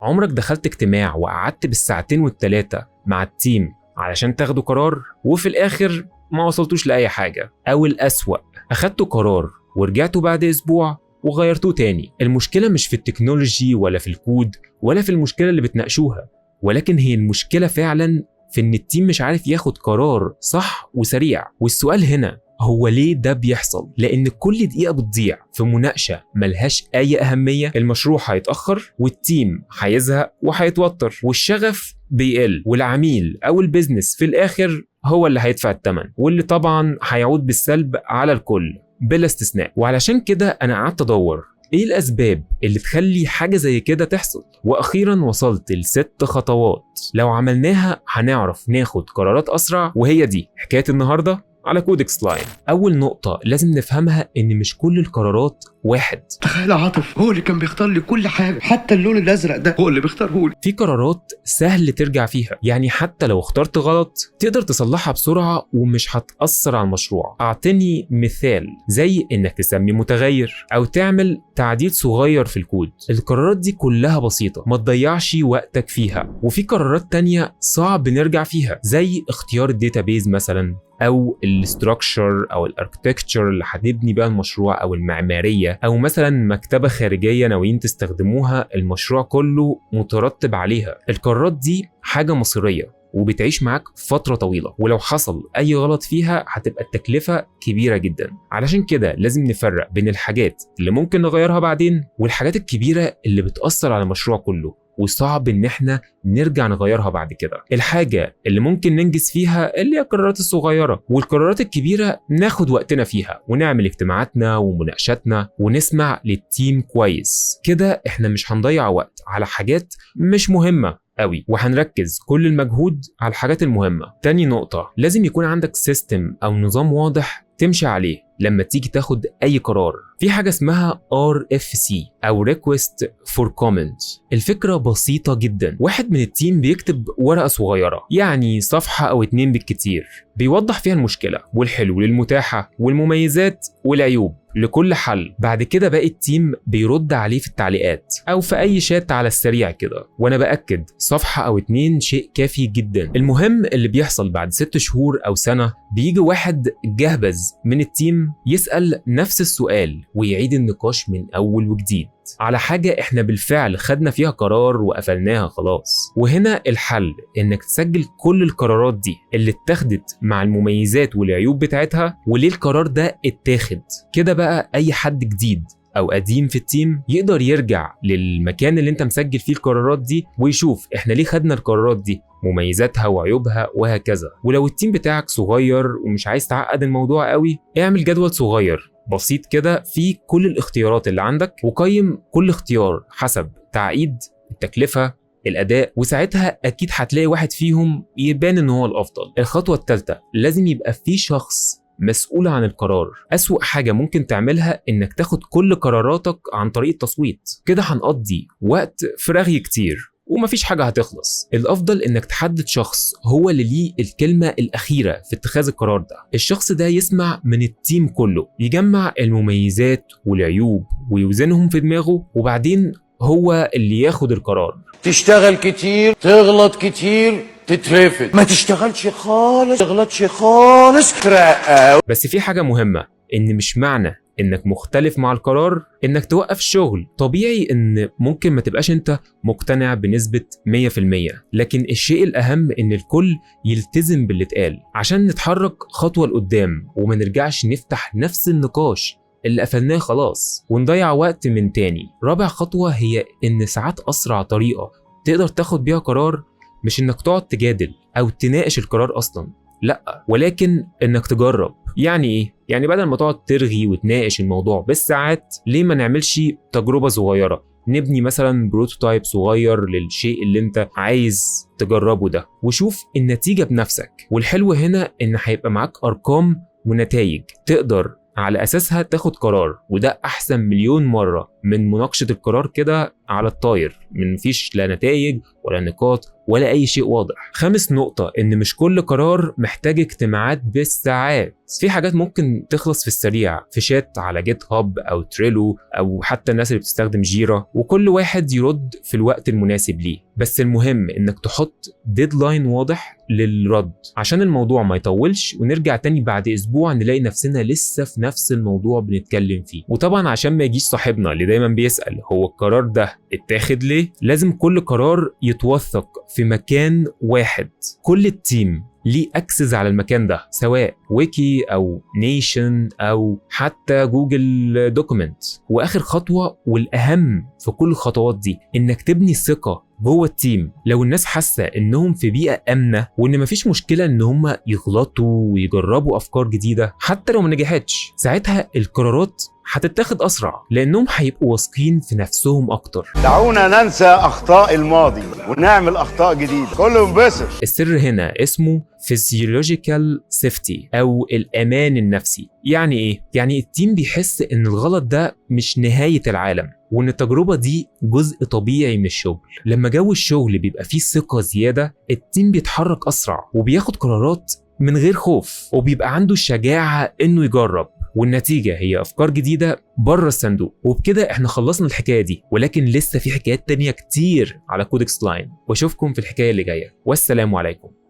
عمرك دخلت اجتماع وقعدت بالساعتين والتلاتة مع ال team علشان تاخدوا قرار وفي الآخر ما وصلتوش لأي حاجة؟ أو الأسوأ، أخدتوا قرار ورجعتوا بعد أسبوع وغيرتوه تاني. المشكلة مش في ال technology ولا في الكود ولا في المشكلة اللي بتناقشوها، ولكن هي المشكلة فعلا في إن ال team مش عارف ياخد قرار صح وسريع. والسؤال هنا هو ليه ده بيحصل؟ لأن كل دقيقة بتضيع في مناقشة ملهاش أي أهمية، المشروع هيتأخر وال team هيزهق وهيتوتر والشغف بيقل، والعميل أو ال business في الآخر هو اللي هيدفع الثمن، واللي طبعا هيعود بالسلب على الكل بلا استثناء. وعلشان كده أنا قعدت أدور ايه الاسباب اللي تخلي حاجة زي كده تحصل، واخيرا وصلت لست خطوات لو عملناها هنعرف ناخد قرارات اسرع، وهي دي حكاية النهارده على كودكس لاين. اول نقطة لازم نفهمها ان مش كل القرارات واحد. تخيل عاطف هو اللي كان بيختار لي كل حاجة، حتى اللون الازرق ده هو اللي بيختاره لي. في قرارات سهل ترجع فيها، يعني حتى لو اخترت غلط تقدر تصلحها بسرعة ومش هتأثر على المشروع. اعطيني مثال، زي انك تسمي متغير او تعمل تعديل صغير في الكود. القرارات دي كلها بسيطة، ما تضيعش وقتك فيها. وفي قرارات تانية صعب نرجع فيها، زي اختيار ال database مثلا، او ال structure او ال architecture اللي هتبني بيها المشروع، او المعماريه، او مثلا مكتبه خارجية ناويين تستخدموها المشروع كله مترتب عليها. القرارات دي حاجة مصيرية وبتعيش معاك فترة طويلة، ولو حصل أي غلط فيها هتبقى التكلفة كبيرة جدا. علشان كده لازم نفرق بين الحاجات اللي ممكن نغيرها بعدين والحاجات الكبيرة اللي بتأثر على المشروع كله وصعب ان احنا نرجع نغيرها بعد كده. الحاجة اللي ممكن ننجز فيها اللي هي القرارات الصغيرة، والقرارات الكبيرة ناخد وقتنا فيها ونعمل اجتماعاتنا ومناقشاتنا ونسمع لل team كويس. كده احنا مش هنضيع وقت على حاجات مش مهمة قوي، وهنركز كل المجهود على الحاجات المهمة. تاني نقطة، لازم يكون عندك system أو نظام واضح تمشي عليه لما تيجي تاخد أي قرار. في حاجة اسمها RFC أو Request for Comment. الفكرة بسيطة جدا، واحد من ال team بيكتب ورقة صغيرة، يعني صفحة أو اتنين بالكتير، بيوضح فيها المشكلة والحلول المتاحة والمميزات والعيوب لكل حل. بعد كده باقي ال team بيرد عليه في التعليقات او في اي شات على السريع كده، وانا باكد صفحة او اتنين شيء كافي جدا. المهم اللي بيحصل بعد 6 شهور او سنه، بيجي واحد جهبذ من ال team يسال نفس السؤال ويعيد النقاش من اول وجديد على حاجة احنا بالفعل خدنا فيها قرار وقفلناها خلاص. وهنا الحل انك تسجل كل القرارات دي اللي اتاخدت مع المميزات والعيوب بتاعتها وليه القرار ده اتاخد. كده بقى اي حد جديد او قديم في ال team يقدر يرجع للمكان اللي انت مسجل فيه القرارات دي ويشوف احنا ليه خدنا القرارات دي، مميزاتها وعيوبها وهكذا. ولو ال team بتاعك صغير ومش عايز تعقد الموضوع قوي، اعمل جدول صغير بسيط كده فيه كل الاختيارات اللي عندك، وقيم كل اختيار حسب تعقيد، التكلفة، الأداء، وساعتها أكيد هتلاقي واحد فيهم يبان إن هو الأفضل. الخطوة الثالثة، لازم يبقى في شخص مسؤول عن القرار. أسوأ حاجة ممكن تعملها إنك تاخد كل قراراتك عن طريق التصويت، كده هنقضي وقت في رغي كتير ومفيش حاجة هتخلص. الأفضل إنك تحدد شخص هو اللي ليه الكلمة الأخيرة في اتخاذ القرار ده. الشخص ده يسمع من ال team كله، يجمع المميزات والعيوب ويوزنهم في دماغه، وبعدين هو اللي ياخد القرار. تشتغل كتير، تغلط كتير، تترفد. ما تشتغلش خالص، تغلطش خالص، ترقى. بس في حاجة مهمة، إن مش معنى إنك مختلف مع القرار إنك توقف الشغل. طبيعي إن ممكن ما تبقاش أنت مقتنع بنسبة 100%، لكن الشيء الأهم إن الكل يلتزم باللي اتقال عشان نتحرك خطوة لقدام وما نرجعش نفتح نفس النقاش اللي قفلناه خلاص ونضيع وقت من تاني. رابع خطوة هي إن ساعات أسرع طريقة تقدر تاخد بيها قرار مش إنك تقعد تجادل أو تناقش القرار أصلا، لا، ولكن انك تجرب. يعني ايه؟ يعني بدل ما تقعد ترغي وتناقش الموضوع بالساعات، ليه ما نعملش تجربة صغيرة؟ نبني مثلا prototype صغير للشيء اللي انت عايز تجربه ده وشوف النتيجة بنفسك. والحلو هنا ان هيبقى معاك ارقام ونتائج تقدر على اساسها تاخد قرار، وده احسن مليون مرة. من مناقشة القرار كده على الطاير، من مفيش لا نتائج ولا نقاط ولا اي شيء واضح. خامس نقطة، ان مش كل قرار محتاج اجتماعات بالساعات. في حاجات ممكن تخلص في السريع، في شات على GitHub او Trello او حتى الناس اللي بتستخدم Jira، وكل واحد يرد في الوقت المناسب ليه. بس المهم انك تحط deadline واضح للرد عشان الموضوع ما يطولش ونرجع تاني بعد اسبوع نلاقي نفسنا لسه في نفس الموضوع بنتكلم فيه. وطبعا عشان ما يجيش صاحبنا اللي دايما بيسأل هو القرار ده اتاخد ليه، لازم كل قرار يتوثق في مكان واحد، كل ال team ليه access على المكان ده، سواء ويكي او Notion او حتى Google document. واخر خطوة والاهم في كل الخطوات دي، انك تبني ثقة جوه ال team. لو الناس حاسه انهم في بيئة امنه وان مفيش مشكلة ان هم يغلطوا ويجربوا افكار جديدة حتى لو ما نجحتش، ساعتها القرارات هتتاخد اسرع لانهم هيبقوا واثقين في نفسهم اكتر. دعونا ننسى اخطاء الماضي ونعمل اخطاء جديدة، كله انبسط. السر هنا اسمه physiological safety او الامان النفسي. يعني ايه؟ يعني ال team بيحس ان الغلط ده مش نهاية العالم، وان التجربة دي جزء طبيعي من الشغل. لما جو الشغل بيبقى فيه ثقة زيادة، ال team بيتحرك اسرع وبياخد قرارات من غير خوف، وبيبقى عنده الشجاعة انه يجرب، والنتيجة هي أفكار جديدة بره الصندوق. وبكده احنا خلصنا الحكاية دي، ولكن لسه في حكايات تانية كتير على Codex Line، واشوفكم في الحكاية اللي جاية، والسلام عليكم.